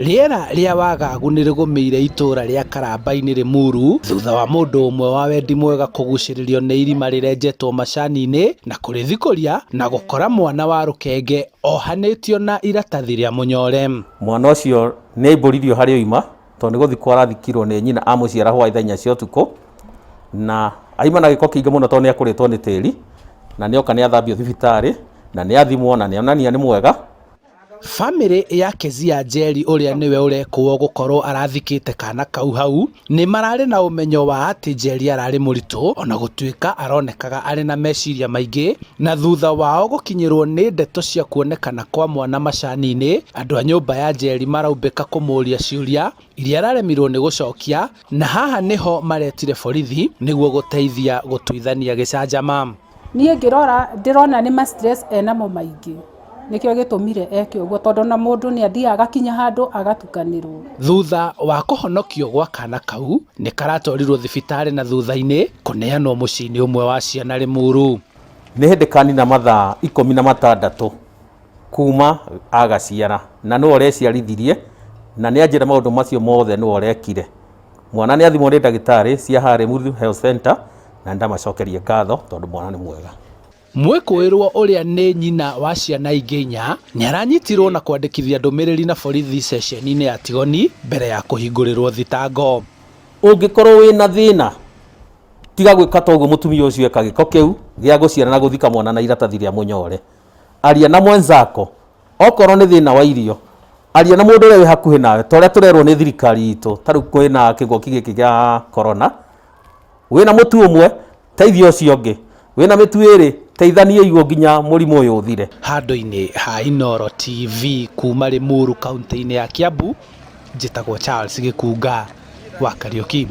Rĩera rĩa wagagu nĩrĩgũmĩire itũra rĩa Karamba-inĩ Limuru thutha wa mũndũ ũmwe wa wendi mwega kũgucĩrĩrio nĩ irima rĩrenjetwo macani-inĩ na kũrĩthikũria na gũkora mwana wa rũkenge ohanĩtio na iratathi rĩa mũnyore. Mwana ũcio nĩ aimbũririo harĩa oima tondũ nĩ gũthikwo arathikirwo nĩ nyina amũciara hwaĩ thaa inya cia ũtukũ, na aima na gĩko kĩingĩ mũno tondũ nĩ akũrĩtwo nĩ tĩri, na nĩ oka nĩ athambio thibitarĩ, na nĩ athimwo na nĩ onania nĩ mwega. Bamĩrĩ ya Kezia Njeri ũrĩa nĩwe ũrekũo gũkorwo arathikĩte kana kau hau nĩ mararĩ na ũmenyo wa atĩ Njeri ararĩ mũritũ ona gũtuĩka aronekaga arĩ na meciria maingĩ na thutha wao gũkinyĩrwo nĩ ndeto cia kuonekana kwa mwana macani-inĩ andũ a nyũmba ya Njeri maraumbĩka kũmũria ciũria iria araremirwo nĩ gũcokia na haha nĩho maretire borithi nĩguo gũteithia gũtuithania gĩcanjama. Niĩ ngĩrora ndĩrona nĩ ma stress enamo maingĩ nĩkĩo gĩtũmire eke ũguo tondũ ona mũndũ nĩ athiaga agakinya handũ agatukanĩrwo. Thutha wa kũhonokio gwa kana kau nĩ karatwarirwo thibitarĩ na thutha-inĩ kũneanwo mũciĩ-inĩ ũmwe wa ciana Limuru. Nĩ hĩndĩ kanina mathaa 16 kuma agaciara na nĩwe ũreciarithirie na nĩ anjĩra maũndũ macio mothe nĩwe ũrekire. Mwana nĩ athimwo nĩ ndagĩtarĩ cia haha Limuru Health Center na nĩ ndamacokeria ngatho tondũ mwana nĩ mwega. Mwĩkũĩrwo ũrĩa nĩ nyina wa ciana ingĩ inya nĩ aranyitirwo na kwandĩkithia ndũmĩrĩri na borithi ceceni-inĩ ya Tigoni mbere ya kũhingũrĩrwo thitango. Ũngĩkorwo wĩna thĩna tiga gwĩka ta ũguo mũtumia ũcio eka gĩko kĩu gĩa gũciara na gũthika mwana na iratathi rĩa mũnyore. Aria na mwenzako okorwo nĩ thĩna wa irio aria na mũndũ ũrĩa wĩ hakuhĩ nawe ta ũrĩa tũrerwo nĩ thirikari itũ ta rĩu kwĩna kĩng'ũki gĩkĩ gĩa corona wĩna mũtu ũmwe teithia ũcio ũngĩ wĩna mĩtu ĩrĩ teithaniai ũguo nginya mũrimũ ũyũ ũthire. Handũ-inĩ ha Inooro TV kuma Limuru kauntĩ-inĩ ya Kiambu, njĩtagwo Charles Gĩkunga wa Kariũki.